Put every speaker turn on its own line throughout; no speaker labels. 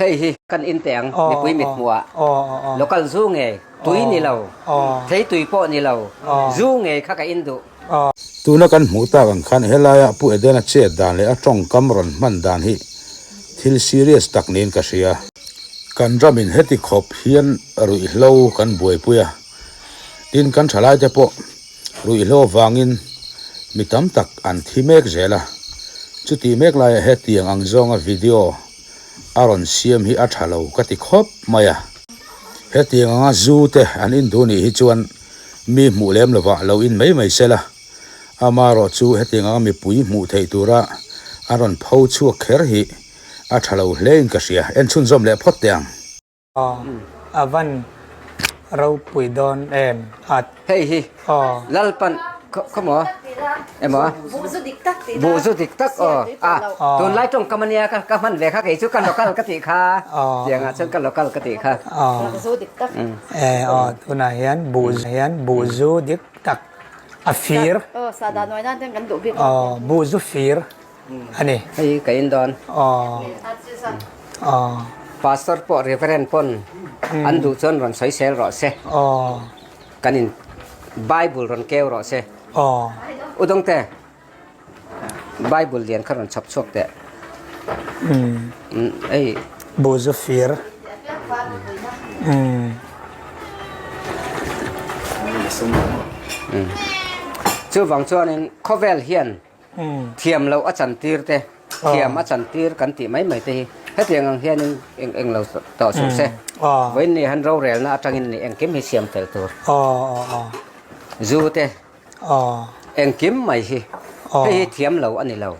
Hei hi kan in teh ang mipui mit hmuh ah local zu ngei tui ni lo thei tui pawh ni lo zu ngei kha ka in duh.
Tuna kan hmuh tak ang khan helaia Pu Edena chet dan leh a tawngkam rawn hman dan hi thil serious tak niin ka hria. Kan ramin heti khawp hian ruihhlo kan buaipui a, tin kan thalaite pawh ruihhlo avangin mi tam tak an thi mek zel a, chutih mek laiah hetiang ang zawnga video a rawn siam hi a tha lo ka ti khawp mai a. Hetiang anga zu te an in duh nih hi chuan mi hmuh lem lovah lo in mai mai sela, amaherawh chu hetiang anga mipui hmuh theih tura an rawn pho chhuak kher hi a tha lo hle in ka hria. En chhunzawm leh phawt teh ang.
Aw a van ropui dawn em at.
Hei hi Lalpan khaw maw emaw
Buhzu dik tak tih
Buhzu dik tak aw a tunlai tawngkam ania ka ka hman ve kha kei chu ka local ka tih kha tiang ah chuan ka local ka tih kha.
Buhzu dik tak.
E aw tunah hian buh hian buhzu dik tak a fir.
Aw sahdah nuai nan ten kan duh bik.
Aw buhzu fir. a ni.
Hei ka in dawn.
Aw. Aw.
Pastor pawh Reverend pawn an duh chuan rawn sawi sel rawh se.
Aw.
Kan in Bible rawn keu rawh se.
Aw.
Udawngte Bible lian kha rawn chhawp chhuak teh.
Umm.
Hei.
Buzu fir. Umm.
Chuvang chuanin khawvel hian Thiam loh a chantir te, thiam a chantir kan tih mai mai te hi hetiang ang hianin eng eng lo tawh suh se. Vawiin ni han rorelna atangin ni engkim hi siam fel tur. Zu te engkim mai hi hei hi thiam lo a ni lo.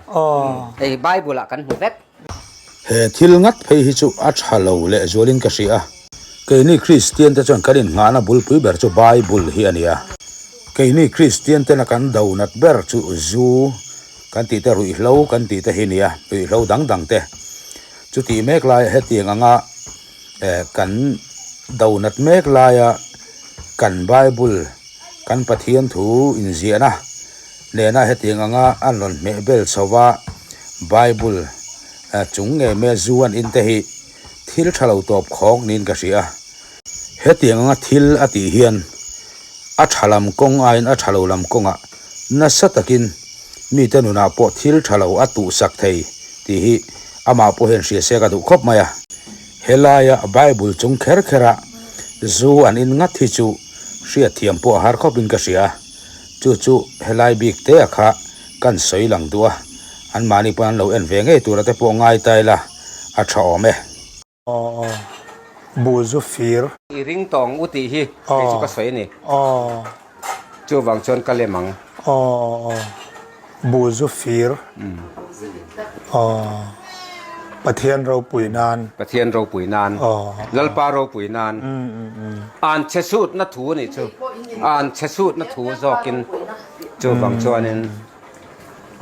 Hei hi Bible ah kan hmu vek.
He thil ngat phei hi chu a tha lo leh zualin ka hria a. Keini Kristian te chuan kan innghahna bulpui ber chu Bible hi a ni a. Keini Kristian tena kan do nat ber chu zu kan tih te ruihhlo kan tih te hi a ni a, ruihhlo dang dang te. Chutih mek laia hetiang anga kan do nat mek laia kan Bible kan Pathian thu inziahna Nena hetiang anga an rawn hmeh bel chho va, Bible chung ngei mai a zu an in te hi thil tha lo tawp khawk niin ka hria. Hetiang anga thil a tih hian a tha lam kawng aiin a tha lo lam kawngah nasa takin mite nunah pawh thil tha lo a tuhsak thei tih hi amah pawh hian hria se ka duh khawp mai a. Helaia Bible chung kher khera zu an in ngat hi chu hriatthiam pawh a har khawpin ka hria. Chu chu helai bik te a kha kan sawi lang duh a, anmahni pawn an lo en ve ngei tura te pawh ngai ta ila a tha awm e.
Aw aw buzu fir.
I ring tawng u tih hi kei chu ka sawi a ni.
Aw.
Chuvang chuan ka lem ang.
Aw aw buzu fir. Aw Pathian ropui nan.
Pathian ropui nan.
Aw.
Lalpa ropui nan. An che sutna thu a nih chu. An che sutna thu zawkin chuvang chuanin.